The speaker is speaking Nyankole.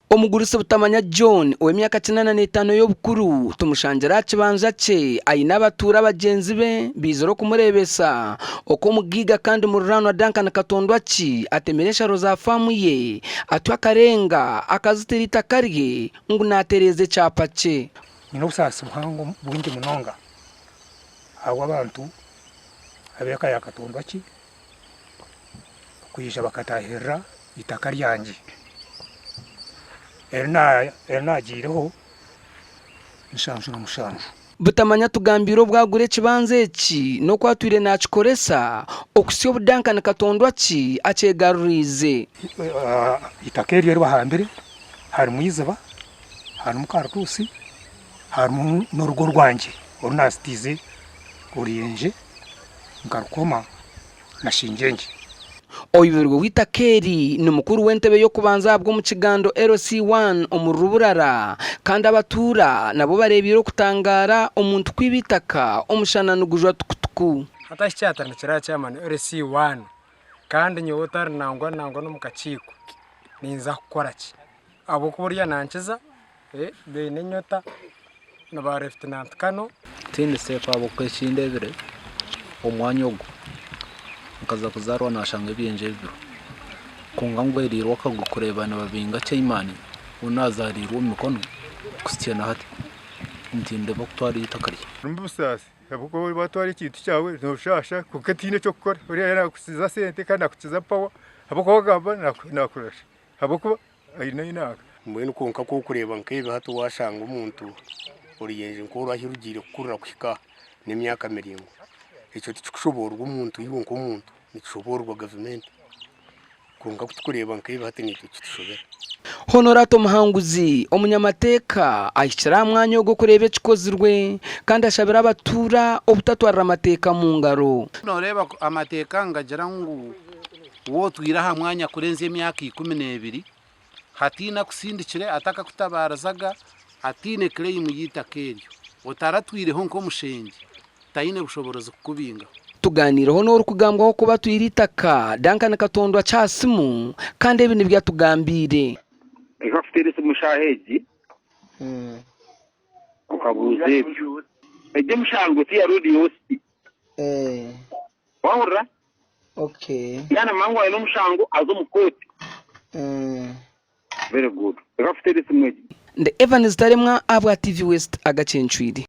Omugurusi Butamanya John ow'emyaka 85 y'obukuru tumushangire aha kibanja kye aine abatuura bagyenzi be baizire okumureebesa oku omugaiga kandi muriraanwa Duncan Katondwaki atemire ensharo za faamu ye atyo akarenga akazitira eitaka rye ngu naatereeza ekyapa kye. Nyine obusaasi buhango bwingi munonga ahabw'abantu ab'eka ya Katondwaki kwija bakataahirira eitaka ryangye eri naagiireho 77. Butamanya atugambiire obu agura ekibanja eki n'oku atwire naakikoresa okuhitsya obu Duncan Katondwaki akyegaruriize. Eitaka eryo eri bahambire harimu eiziba, harimu karutuusi, harimu n'orugo rwangye oru naazitiize oruyenje nkarukoma na shingyengye. Oyoberwe w'eitaka eri ni mukuru w'entebe y'okubanza ahabw'omu Kigando LC1 omuri Ruburara kandi abatuura nabo bareebiire okutangaara omuntu kwiba eitaka omushana nigujwa tukutuku. Hati ahi kyatandikire aha chairman LC1 kandi nyowe otari nangwa nangwa n'omu kakiiko ninza kukora ki? Ahabw'okuba oriya nankiza baine enyota ni ba Lieutenant Colonel. Tindi safe ahabw'okuba eki ndeebire omwanya ogu nkaza kuzaarwa naashanga ebyengye bibiri kwonka ngwereirwe akagwe kureeba nibabinga chairman ou naazaariirwe omu mikono kuhitsya na hati ntindeeba kutwara eitaka rye. Harimu obusaasi ahabw'okuba waatwara ekintu kyawe nooshaasha kwonka tihaine eky'okukora oriya naakukiza sente kandi naakukiza pawa ahabw'okuba waagamba naakurasha ahabw'okuba aine enaaka. Mbwenu kwonka ku orikureeba nk'ebi hati waashanga omuntu oruyenje nk'oru ahu rugiire kukurira kuhika aha n'emyaka miraingwa, ekyo tikikushoboororwa omuntu iwe nk'omuntu, nikishoboororwa gavumenti. Kwonka ku turikureeba nk'ebi hati naitwe kitushobera. Honorato Muhanguzi, omunyamateeka ahikire aha mwanya ogu okureeba ekikozirwe kandi ashabire abatuura obutatwarira amateeka mu ngaro. Nooreeba amateeka nigagira ngu waaba otwire aha mwanya kurenzya emyaka 12, hataine akusindikire, atakakutabaarizaga, ataine claim y'eitaka eryo, otaratwireho nk'omushengye, taine bushoboorozi kukubingaho. Tugaaniireho n'orikugambwaho kuba atwire eitaka, Duncan Katondwa Kyasimu, kandi ebi nibyo atugambiire. Reka kuteera esimu shaaha egi okabuuza ebyo. Egi emishango ti ya roodi yosi. Wahurira? Yaanamanya ngu aine omushango aze omu kooti. Very good. Reka kuteera esimu egi. Ndi Evans Taremwa ahabwa TV West agacencwire.